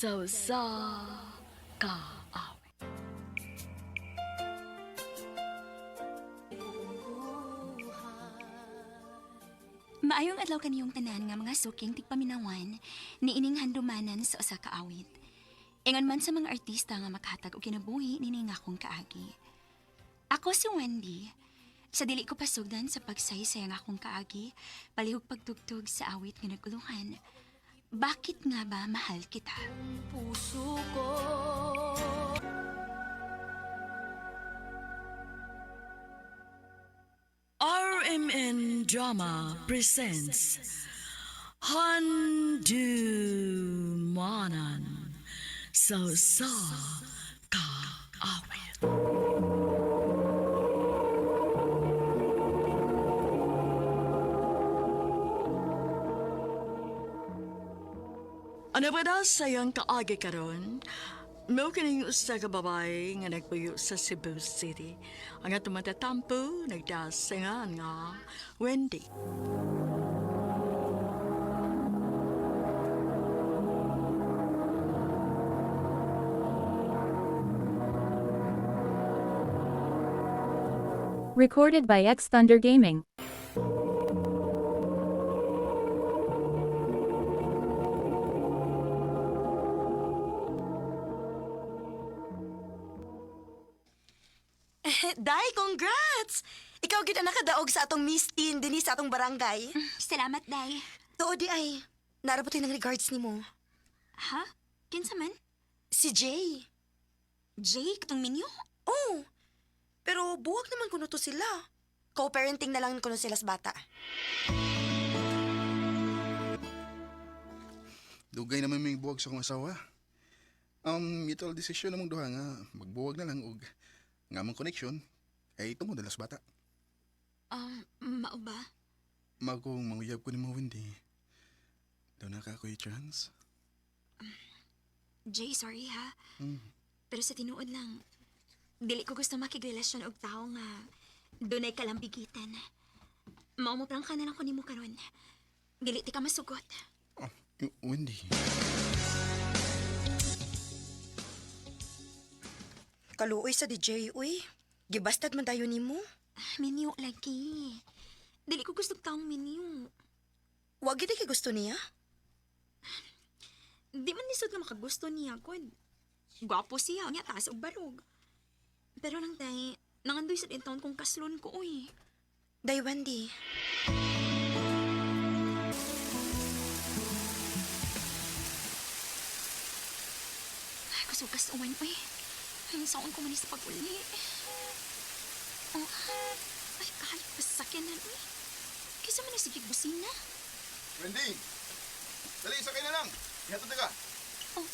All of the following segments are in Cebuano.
Sa usa ka awit. Maayong adlaw kaniyong tanan nga mga suking tigpaminawan niining handumanan sa usa ka awit. Ingon man sa mga artista nga makahatag og kinabuhi niini nga akong kaagi. Ako si Wendy. Sa dili ko pasugdan sa pagsaysay ang akong kaagi, palihog pagtugtog sa awit nga nagulungan. Bakit nga ba mahal kita? Puso ko. RMN Drama presents Handumanan sa usa ka awit. Ano ba daw sayang kaagi karon? Mao kining usa ka babae nga nagpuyo sa Cebu City. Ang atong matatampo nagdasingan nga Wendy. Recorded by X Thunder Gaming. Day, congrats! Ikaw gid ang nakadaog sa atong Miss Teen dinhi sa atong barangay. Salamat, Day. Tuod di ay. Narabot ng regards nimo. Ha? Kinsa man? Si Jay. Jake, katong minyo? Oh. Pero buwag naman kuno to sila. Co-parenting na lang kuno sila sa bata. Dugay naman may buwag sa akong asawa. Mutual decision namong duha nga magbuwag na lang og nga among connection ay tungod na lang sa bata. Mao ba? Magong manguyab ko ni mo Wendy. Doon na ka ako'y chance. Jay, sorry ha. Pero sa tinuod lang, dili ko gusto makigrelasyon og tao nga dunay kalambigitan. Mao mo prangka na lang ko nimo karon. Dili ti ka masugot. Oh, Wendy. Kaluoy sa DJ, uy. Gibastad man tayo nimo. Minyo lagi. Dili ko gusto og taong minyo. Wa gid kay gusto niya. Di man lisod nga makagusto niya god. Gwapo siya, nya taas og barog. Pero lang tay, nangandoy sa taon kong kaslon ko uy. Day, Wendy. Ay, kusog kasuan uy. Ay, saon ko man ni sa pag-uli. Oh, ay, kahit pasakyanan uy. Kisa man na sige busina. Wendy! Dali, sakay na lang. Ihatod na ka. Oh,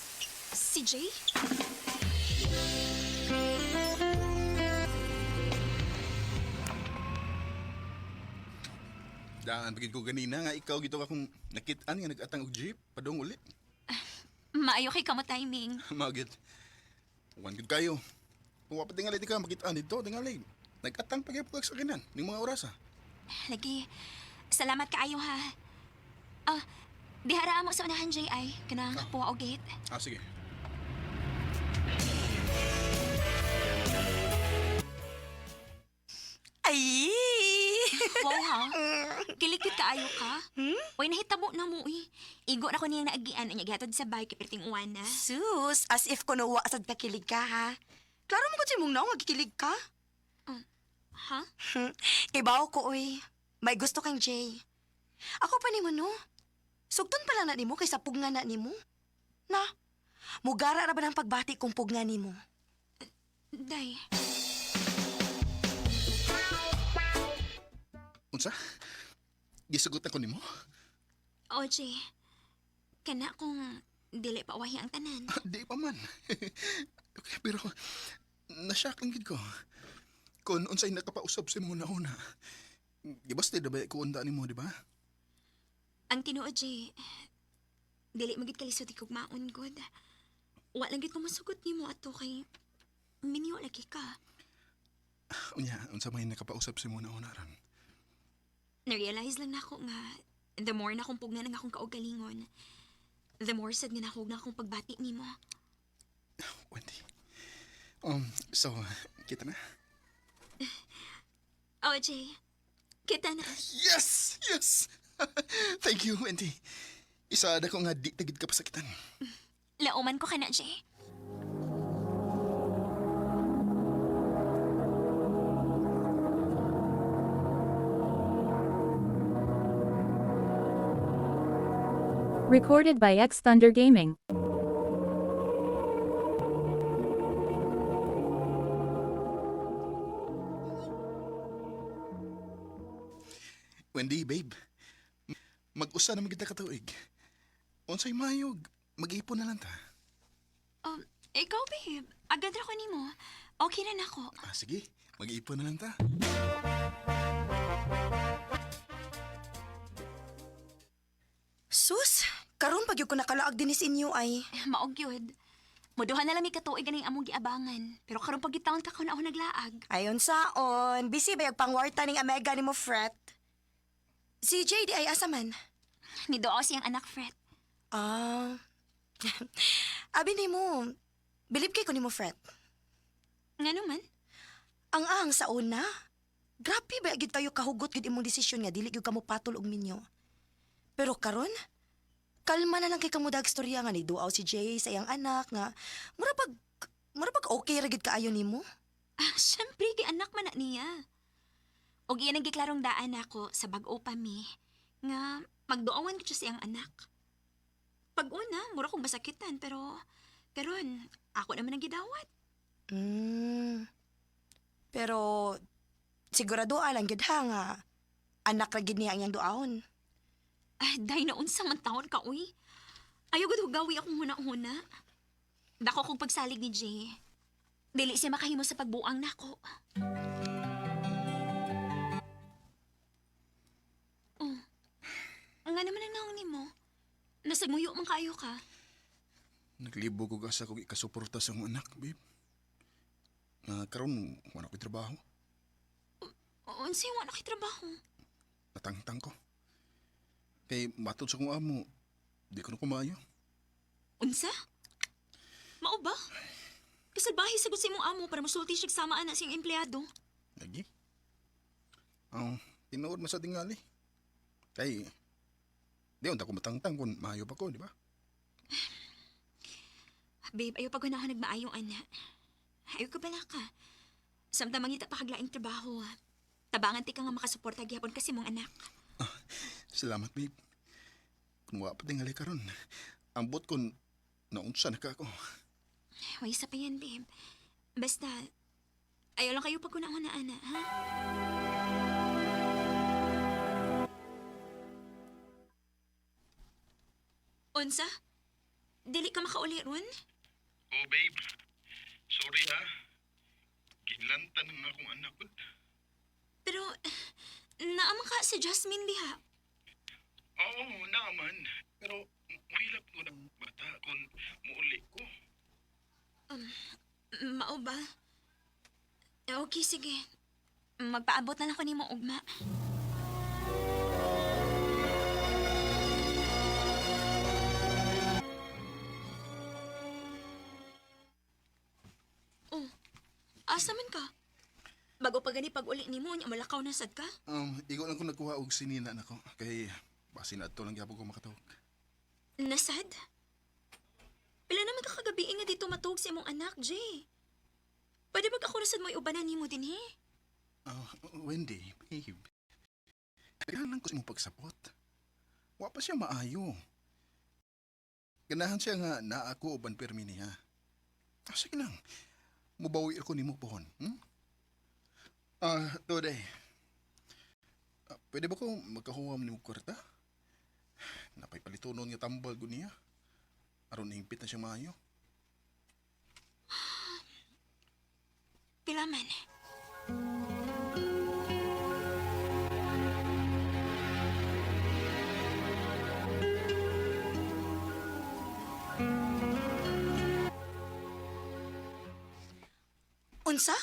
si Jay? Daan, pagid ko ganina nga ikaw gito akong nakitaan nga nag-atang og jeep. Padong uli. Maayo kay kamo timing. Magit. Wan gud kayo. Kung wapat tingali di ka makitaan dito, tingali. Nag-atang pag sa kinan, ning mga oras ah. Lagi, salamat kaayo ha. Ah, dihara mo sa unahan, Jay, ay. Kanang puwa o gate. Ah, sige. Ay! Wow ha? Kilikit kaayo ka? Uy, nahitabo na mo eh. Igo na ko niyang naagian ang gihatod sa bike perting uwan na. Sus, as if kuno wa sad kakilig ka ha. Klaro mo kung mong naong kikilig ka. Ha? Kay bao ko uy. May gusto kang Jay. Ako pa nimo no. Sugton pa lang na nimo kaysa pugna na nimo. Na. Mugara ra ba ng pagbati kung pugna nimo? Day, Unsa? Gisugot ako nimo? OJ, kana kung dili pa wahi ang tanan. Di pa man. Okay, pero nashock lang gid ko. Kung unsay nakapausap sa imong una-una. Gibasti na ba ko unda nimo, di ba? Ang tinuod, Jay, dili magid kalisod ikog maon god. Wa lang gid ko masugot nimo ato kay minyo lagi ka. Unya, unsa may nakapausap sa imong una-una ron? Na-realize lang nako nga the more na akong pugnan ang akong kaugalingon, The more sad nga nahog na akong pagbati nimo. Wendy. So, kita na? Oh, Jay. Kita na. Yes! Yes! Thank you, Wendy. Isa na ko nga di tagid ka pasakitan. Lauman ko ka na, Jay. Recorded by X Thunder Gaming. Wendy, babe. Mag-usa na magita katuig. Unsay mayog, mag-ipon na lang ta. Ikaw, babe. Agad ra ko nimo. Okay na nako. Ah, sige, mag-ipon na lang ta. Sus, karon pag ko nakalaag dinis inyo ay. Maog yun. Muduha na lang mi katuig ganing among giabangan. Pero karon pag gitaon ka kaon ako naglaag. Ayon saon, busy ba yung pangwarta ning Omega ni mo, Fret? Si JD ay asa man? Niduo siyang anak, Fred. Ah. Abi nimo, bilib kay ko nimo, Fret. Nga naman? Ang ang sa una, grabe ba gid kayo kahugot gid imong desisyon nga dili gyud kamo patol og minyo. Pero karon, kalma na lang kay kamo dag storya nga ni duaw si Jay sa iyang anak nga mura pag okay ra gid kaayo nimo. Ah, syempre, kay anak man na niya. Og iyan ang giklarong daan nako sa bag-o pa mi, nga magduawan ko siya sa iyang anak. Pag una, mura kong masakitan, pero karon ako naman ang gidawat. Pero sigurado alang gid ha nga anak ra gid niya ang iyang duawon. Ay, dahil na unsa man taon ka, uy. Ayaw gud hugawi akong huna-huna. Dako kong pagsalig ni Jay. Dili siya makahimo sa pagbuang nako. Oh. Nga naman ang naong nimo. Nasagmuyo man kaayo ka. Naglibog og asa kog ikasuporta sa akong anak, babe. Nga karon wala ko'y trabaho. Unsay wa na kay trabaho. Natangtang ko. Kay matod sa akong amo, di ko na kumayo. Unsa? Mao ba? Kasalbahe sagot sa imong amo para musulti siya sama ana siyang empleyado. Lagi. Ang tinuod man sa tingali. Kay di unta ko matangtang kung maayo pa ko, di ba? Babe, ayaw pag ako nagmaayong ana. Ayaw ka bala ka. Samtang mangita pa kaglaing trabaho. Ah. Tabangan ti ka nga makasuporta gihapon kasi mong anak. Salamat, babe. Kung wa pa tingali karon, ambot kon naunsa na ka ako. Way isa pa yan, babe. Basta, ayaw lang kayo pag na ana, ha? Unsa? Dili ka makauli ron? Oh, babe. Sorry ha. Ginlanta ng akong anak. Pero, naamang ka si Jasmine diha. Oo, naaman. Pero mahilap ko ng bata kung muuli ko. Mao ba? Okay, sige. Magpaabot na lang ko nimo ugma. Oh, asa man ka? Bago pa gani pag uli nimo, unya malakaw na sad ka? Igo lang ko nagkuha og sinina nako. Kay basin adto lang gyapon ko makatawag. Nasad? Pila naman ka kagabi nga dito matuog sa imong anak, Jay. Pwede ba ako nasad mo iubanan nimo din, he? Ah, Wendy, babe. Kailangan ko sa imong pagsapot. Wa pa siya maayo. Ganahan siya nga naa ako uban pirmi niya. Ah, sige lang. Mubawi ako nimo pohon. Hmm? Ah, Today. Ah, pwede ba ko magkahuwam nimo kwarta? Napay palitunon nga tambal ko niya. Aron hingpit na siya maayo. Pila man. Unsa?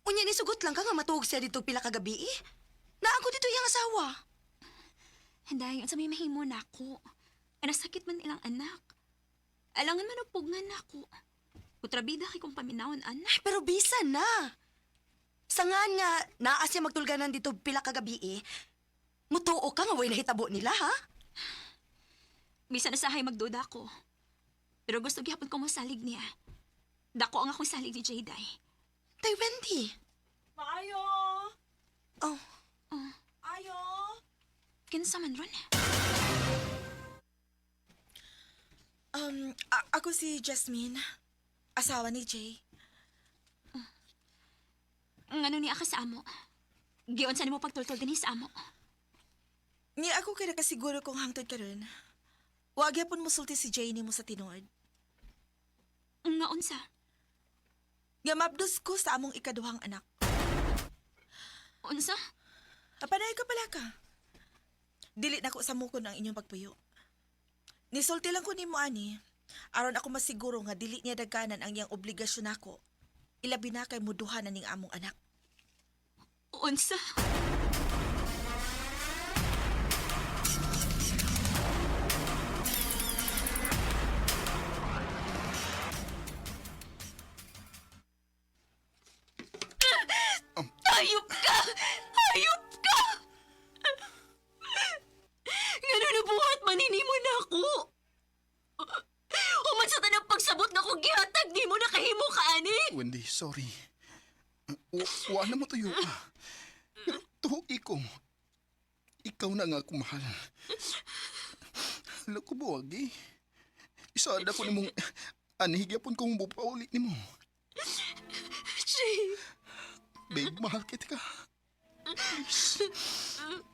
Unya ni sugot lang ka nga matuog siya dito pila ka gabi eh. Naa ko dito iyang asawa. Handay, unsa may mahimo nako. Nasakit man ilang anak. Alangan man og pugngan nako. Kontrabida kay kong paminawon anak. Ay, pero bisa na. Sangan nga, naa siya magtulganan dito pila kagabi eh. Mutuo ka nga, way nahitabo nila, ha? Bisan usahay magduda ko. Pero gusto gihapon ko mosalig niya. Dako ang akong salig ni Jayday. Tay Wendy. Maayo! Oh, Ayo! Kinsa man ron? Ako si Jasmine. Asawa ni Jay. Ngano niya ka sa amo? Giunsa nimo pagtultol dinhi sa amo? Ni ako kay nakasiguro kung hangtod karon. Wa gyapon mosulti si Jay nimo sa tinuod. Nga unsa? Nga mabdos ko sa among ikaduhang anak. Unsa? Apanay ka pala ka. Dili na ko sa mukon ang inyong pagpuyo. Nisulti lang ko nimo ani. Aron ako masiguro nga dili niya daganan ang iyang obligasyon nako. Ilabi na kay muduha na ning among anak. Unsa? Hayop ka! Hayop ka! Ngano nabuhat maninimo na ako? Human sa tanang pagsabot nga kung gihatag nimo na kahimo ka ani. Wendy, sorry. Wa na mo tuyo ka. Pero tuhi ko. Ikaw na nga akong mahal. Alam ko buwag eh. Isada ko nimong anihigyapon kong bupauli nimo. Jay, Babe, mahal kita ka. Please.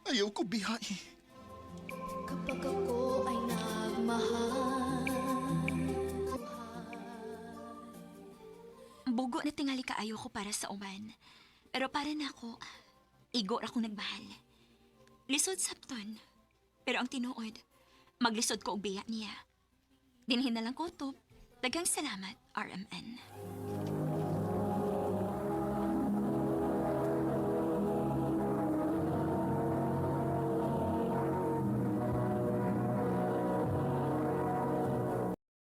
Ayaw ko bihay. Kapag ako ay nagmahal. Bugo na tingali kaayo ko para sa uban. Pero para nako, igo ra akong nagmahal. Lisod sabton. Pero ang tinuod, maglisod ko og biya niya. Dinhin na lang ko to. Daghang salamat, RMN.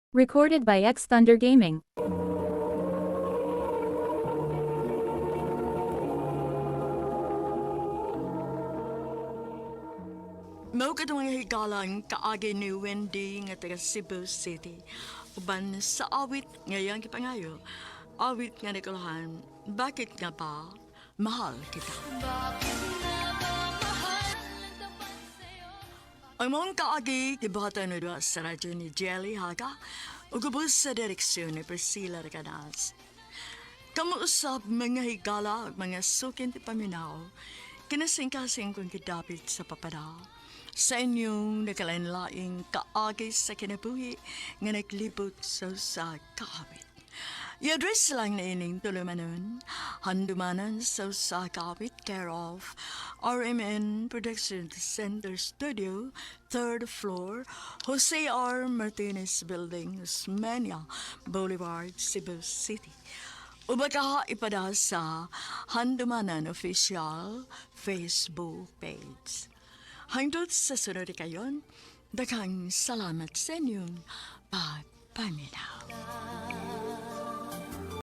Recorded by X Thunder Gaming. Mao kadtong mga higalang kaagi ni Wendy nga taga Cebu City. Uban sa awit ngayang gipangayo. Awit nga nakulahan, bakit nga ba mahal kita? Ang mong kaagi, gibuhatan na doon sa radyo ni Jelly Haga ug ubos sa direksyon ni Priscilla Recanas. Kamuusap mga higala ug mga sukin ti paminaw, kinasingkasing kong gidapit sa papada. Sa inyong nakalain-laing kaagi sa kinabuhi nga naglibot sa usa kaawit. I-address lang na ining tulumanon, handumanan sa usa kaawit care of RMN Production Center Studio, third floor, Jose R. Martinez Building, Osmeña Boulevard, Cebu City. Ubaka ipada sa Handumanan Official Facebook page. Hangtod sa sunod kayon, daghang salamat sa inyong pagpaminaw.